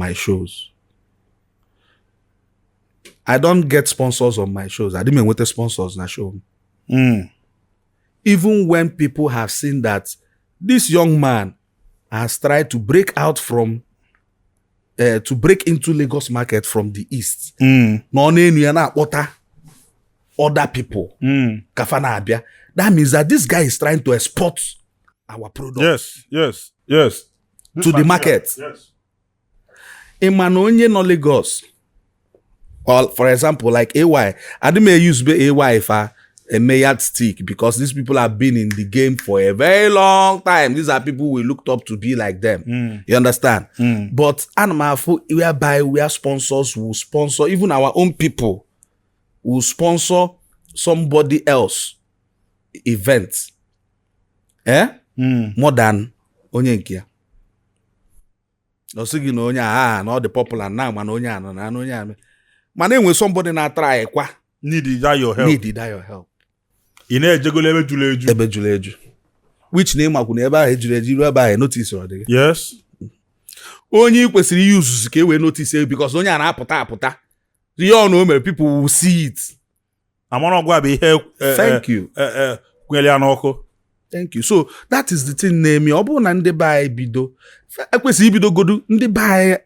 my shows. I don't get sponsors on my shows. Adị m enweta sponsors na show m. Even when people have seen that this young man has tried to break out from to break into Lagos market from the east, na ọ na-enu ya na-akpọta other people ka fa na-abịa, that means that this guy is trying to export our product to the market. Ị ma na onye nọ Lagos, or for example like AY, adị m use be AY fa eme yardstick because these people have been in the game for a very long time. These are people we looked up to be like them. You understand? But ana m afụ whereby where sponsors will sponsor, even our own people will sponsor somebody else event, eh? More than onye nke ya. Ọ sị gị na onye a na ọ dị popular na, mana onye a nọ na onye a, mana enwe somebody na-atry kwa Need that your help. Need that your help. Ị na-ejegolo ebe juru eju. Ebe juru eju, which na ịmakwu na ebe ahụ ejuru eju, iru ebe ahụ notice ọ dị gị. Onye ị kwesịrị ihe uzuzu ka e wee notice, because onye a na-apụta apụta, ihe ọ na o mere, people will see it. Amara ọgụ a bụ ihe Thank you. Kwụnyere ya n'ọkụ. Thank you. So that is the thing na-eme. Ọ bụrụ na ndị be anyị bido, ekwesịrị ibidogodu ndị be anyị.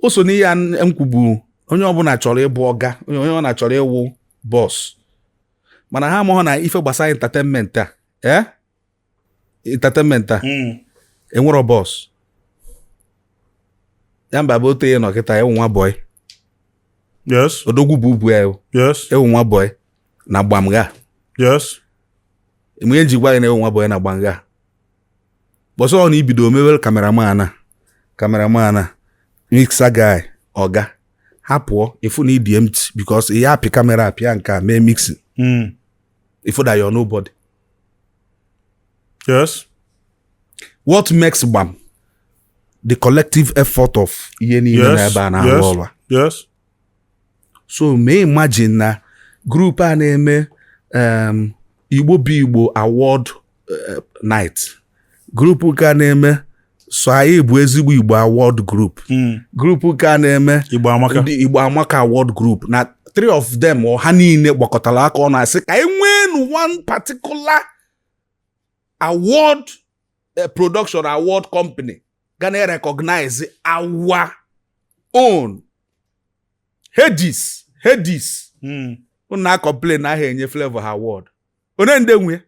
O so n'ihe a m kwubu, onye ọbụla chọrọ ịbụ ọga, onye ọbụla chọrọ ịwụ boss, mana ha amaghọ na ife gbasara entertainment a, entertainment a enwero boss ya mba bụ otu ihe nọ kịta ewu nwa boy. Odogwu bụ ubu ya. Ewu nwa boy na gbamga. Mgbe njikwa gị na ewu nwa boy na gbamga bọsọ ọ na ibido mewere cameraman a, cameraman a, mixer guy, ọga ha pụọ, ịfụ na ịdị empty because ihe apị camera apịa nke a mee mixing, ịfụ that you're nobody. What makes gbam? The collective effort of ihe niile na ebe a na-arụ ọrụ a. So may imagine na group a na-eme Igbo bụ Igbo award night, group ka na-eme so anyị bụ ezigbo Igbo award group, group ka na-eme Igbo Amaka. Ndị Igbo Amaka award group, na three of them or ha niile gbakọtara aka ọnụ asị ka anyị nwee one particular award production award company ga na recognize our own Hades Hades. Unu na complain na aha enye Flavor ha award onye nde nwe.